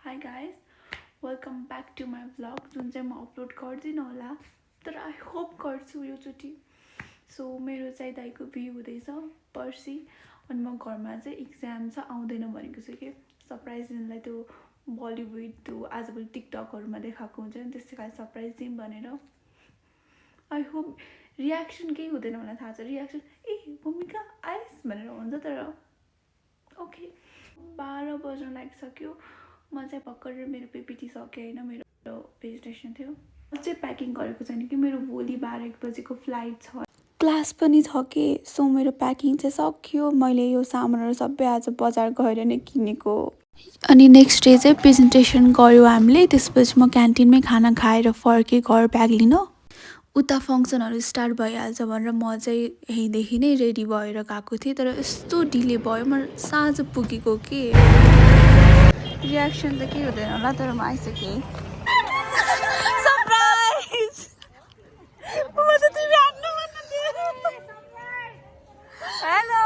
Hi guys, welcome back to my vlog जुन चाहिँ म अपलोड गर्दिनँ होला तर आई होप गर्छु योचोटि। सो मेरो चाहिँ दाइको बिहे हुँदैछ पर्सि अनि म घरमा चाहिँ इक्जाम छ आउँदैन भनेको छु कि सरप्राइज दिनलाई त्यो बलिउड त्यो आजकल टिकटकहरूमा देखाएको हुन्छ नि त्यस्तै खाले सरप्राइज दिउँ भनेर। आई होप रियाक्सन केही हुँदैन मलाई थाहा छ। रियाक्सन ए भूमिका आइस भनेर हुन्छ तर ओके 12 बज्न लागिसक्यो। म चाहिँ भर्खर मेरो पिपिटी सकेँ होइन, मेरो प्रेजेन्टेसन थियो। म चाहिँ प्याकिङ गरेको छैन कि मेरो भोलि 12 बजेको फ्लाइट छ, क्लास पनि छ कि। सो मेरो प्याकिङ चाहिँ सक्यो। मैले यो सामानहरू सबै आज बजार गएर नै किनेको। अनि नेक्स्ट डे चाहिँ प्रेजेन्टेसन गऱ्यो हामीले। त्यसपछि म क्यान्टिनमै खाना खाएर फर्केँ घर ब्याग लिन। उता फङ्सनहरू स्टार्ट भइहाल्छ भनेर म चाहिँ यहीँदेखि नै रेडी भएर गएको थिएँ तर यस्तो डिले भयो। म साँझ पुगेको कि। रियाक्सन त केही हुँदैन होला तर म आइसकेँ। सरप्राइज! हेलो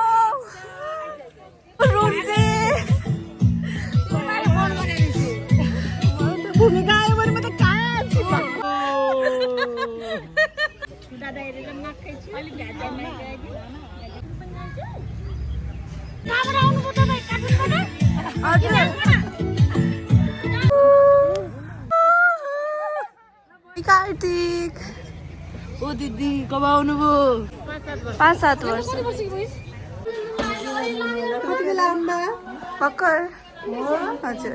भूमिका आयो भने म त कहाँ छु। दादा हेरेर नखाइ छु अलि भ्याज नखाइ। कहाँबाट आउनुभयो तपाईँ? काठमाडौँबाट? हजुर। कार्तिक ओ दिदी कब आउनुभयो? 5-7 वर्ष। कति बेला आउनुभयो? भर्खर। हजुर।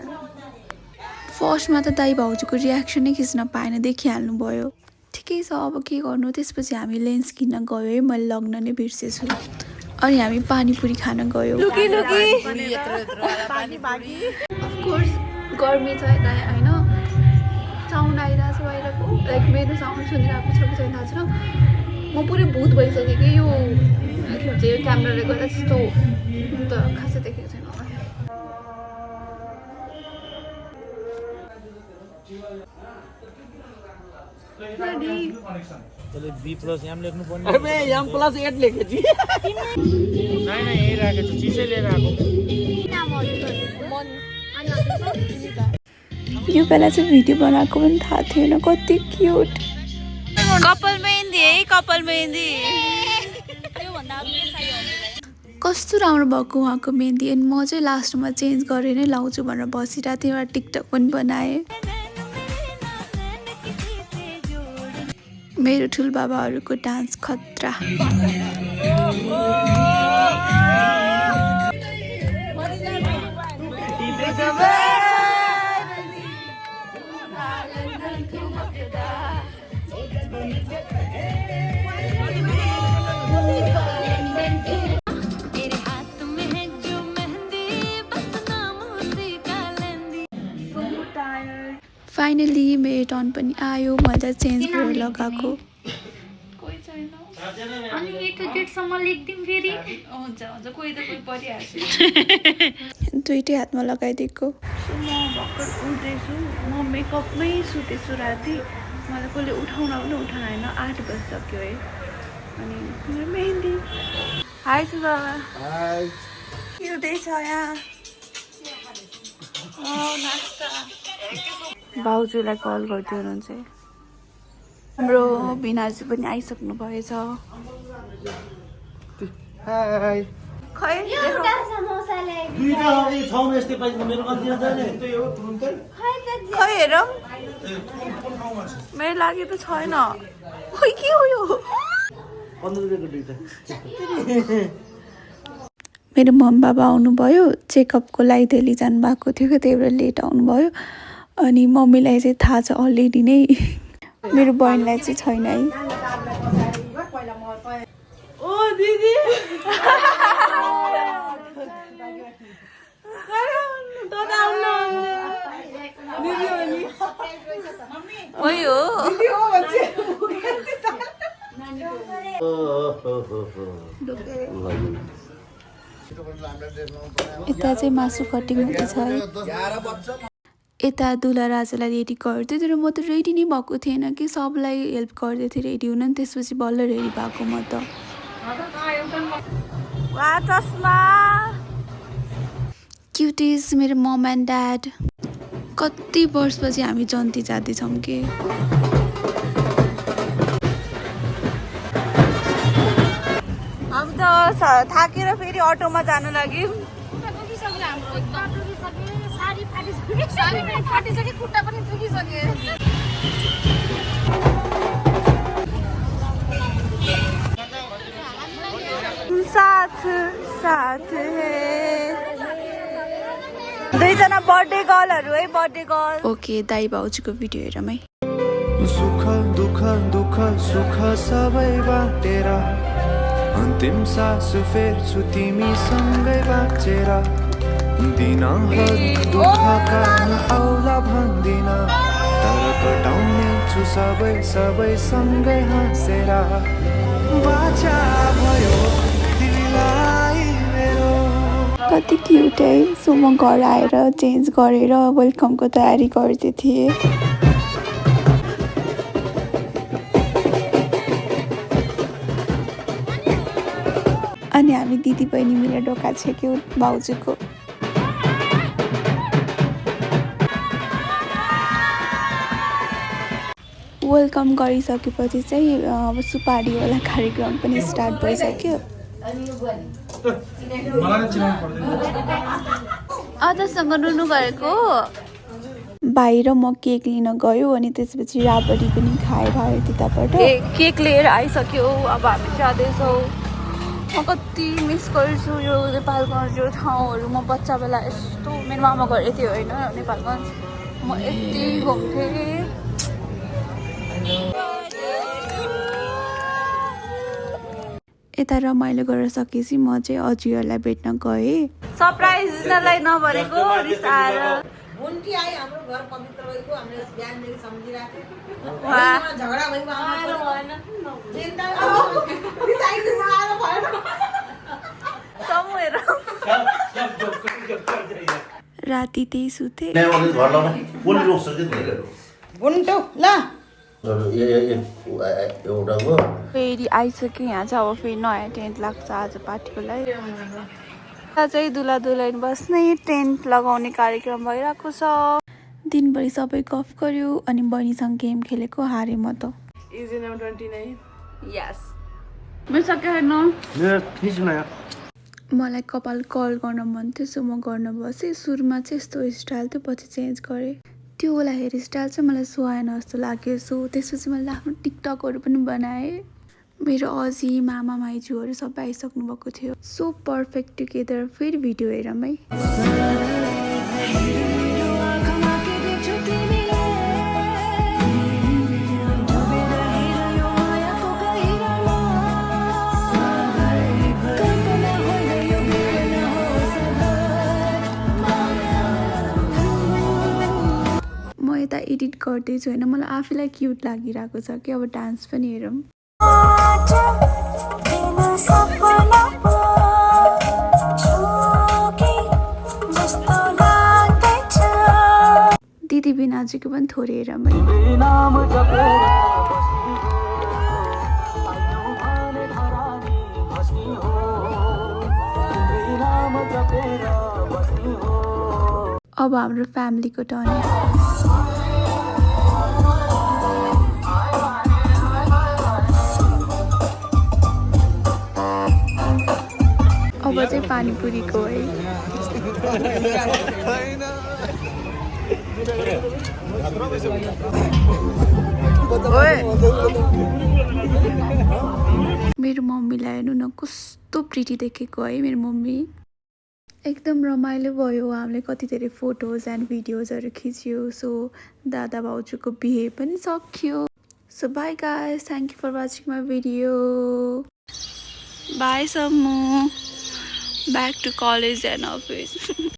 फर्स्टमा त दाइ भाउजूको रियाक्सनै खिच्न पाएन, देखिहाल्नु भयो। ठिकै छ अब के गर्नु। त्यसपछि हामी लेन्स किन्न गयो है, मैले लग्न नै बिर्सेछु। अनि हामी पानीपुरी खान गयो। अफकोर्स गर्मी छ यता होइन। साउन्ड आइरहेको छ बाहिरको, लाइक मेरो साउन्ड सुनिरहेको छ कि छैन थाहा छैन। म पुरै भूत भइसकेँ कि यो के भन्छ यो क्यामेराले गर्दा त्यस्तो त खासै देखेको छैन मलाई। तले B+ यहाँ लेख्नु पर्ने। अबे यहाँ +8 लेखेछु। नाइ यही राखेछु, चिसै लिएर आएको। यो बेला चाहिँ भिडियो बनाएको पनि थाहा थिएन। कति क्युट कपाल मेहन्दी है, कपाल मेहन्दी कस्तो राम्रो भएको उहाँको मेहन्दी। अनि म चाहिँ लास्टमा चेन्ज गरेर नै लाउँछु भनेर बसिरहेको थिएँ। एउटा टिकटक पनि बनाएँ। मेरो ठुलबाबाहरूको डान्स खतरा। फाइनली मेरो टर्न पनि आयो। मैले चेन्ज गरेर लगाएको। कोही छैन अनि यता गेटसम्म लेख्दिउँ फेरि। हुन्छ हुन्छ, कोही त कोही परिहाल्छ। दुइटै हातमा लगाइदिएको। म भर्खर उठ्दैछु। म मेकअपमै सुतेछु राति। मलाई कसले उठाउन पनि उठाएन। 8 बजिसक्यो है। अनि मेरो मेहन्दी। हाई सुबाबा। हाय। के हुँदैछ यहाँ? नास्ता। भाउजूलाई कल गर्दै हुनुहुन्छ। हाम्रो बिनाजु पनि आइसक्नु भएछ। हाय। खै दुईटा अघि ठाउँमा यस्तै पाइन्छ मेरो कति जाने त्यही हो तुरुन्तै। खै हेरौँ। मेरो लागि त छैन। खोइ के हो यो? 15 रुपैयाँको दुईटा। मेरो मम्मी बाबा आउनुभयो। चेकअपको लागि दिल्ली जानुभएको थियो कि त्यही भएर लेट आउनुभयो। अनि मम्मीलाई चाहिँ थाहा छ अलरेडी नै। मेरो बहिनीलाई चाहिँ छैन है। ओ दिदी यता चाहिँ मासु कटिङ हुँदैछ है। यता दुला राजालाई रेडी गर्थ्यो तर म त रेडी नै भएको थिएन कि सबलाई हेल्प गर्दै थिएँ रेडी हुन। त्यसपछि बल्ल रेडी भएको म त। क्युटिज मेरो मम एन्ड ड्याड। कति वर्षपछि हामी जन्ती जाँदैछौँ कि हामी त थाकेर फेरि अटोमा जान लाग्यौँ साथ साथ दुईजना बर्थडे गर्लहरू है बर्थडे गर्ल ओके दाइ भाउजूको भिडियो हेरौँ है सुख दुख दुख सुख सबै बाटेर अन्तिम सास फेर्छु तिमीसँगै बाँचेर दिनहरू दुःखका आउला भन्दिन तर कटाउने छु सबै सबै सँगै हाँसेर बाचा भयो तिमीलाई मेरो कति क्युट है सो म घर आएर चेन्ज गरेर वेलकमको तयारी गर्दै थिएँ अनि हामी दिदी बहिनी मिलेर ढोका छेक्यौँ भाउजूको वेलकम गरिसकेपछि चाहिँ अब सुपारीवाला कार्यक्रम पनि स्टार्ट भइसक्यो आजसँग नुनु गरेको भाइ र म केक लिन गयो अनि त्यसपछि राबडी पनि खाएर आयो त्यताबाट केक लिएर आइसक्यो अब हामी जाँदैछौँ म कति मिस गर्छु यो नेपालगञ्ज यो ठाउँहरू म बच्चा बेला यस्तो मेरो मामा घर यति होइन नेपालगञ्ज म यति घुम्थेँ यता रमाइलो गरेर सकेपछि म चाहिँ अजिहरूलाई भेट्न गएँ सरप्राइज दिनलाई नभनेको रिस आएर बुन्टी आइ हाम्रो घर पवित्र भएको हामीले बिहानदेखि सम्झिरहेको वाह झगडा भएको राति त्यही सुते बुन्टो ल फेरि आइसक्यो यहाँ चाहिँ अब फेरि नयाँ टेन्ट लाग्छ आज पार्टीको लागि चाहिँ दुला दुलैन बस्ने टेन्ट लगाउने कार्यक्रम भइरहेको छ दिनभरि सबै गफ गर्यो अनि बहिनीसँग गेम खेलेको हारेँ म त मलाई कपाल कर्ल गर्न मन थियो सो म गर्न बसेँ सुरुमा चाहिँ यस्तो स्टाइल थियो पछि चेन्ज गरेँ त्यो वाला हेयर स्टाइल चाहिँ मलाई सुहाएन जस्तो लाग्यो सो त्यसपछि मैले आफ्नो टिकटकहरू पनि बनाएँ मेरो अजी मामा माइजूहरू सबै आइसक्नु भएको थियो सो पर्फेक्ट टुगेदर फेरि भिडियो हेरौँ है म यता एडिट गर्दैछु होइन मलाई आफैलाई क्युट लागिरहेको छ कि अब डान्स पनि हेरौँ दिदी बिनाजुको पनि थोरै हेरौँ अब हाम्रो फ्यामिलीको टर्न अब चाहिँ पानीपुरीको है मेरो मम्मीलाई हेर्नु न कस्तो प्रिटी देखेको है मेरो मम्मी एकदम रमाइलो भयो हामीले कति धेरै फोटोज एन्ड भिडियोजहरू खिच्यो सो दादा भाउजूको बिहे पनि सक्यो so bye guys thank you for watching my video bye सम्मु back to college and office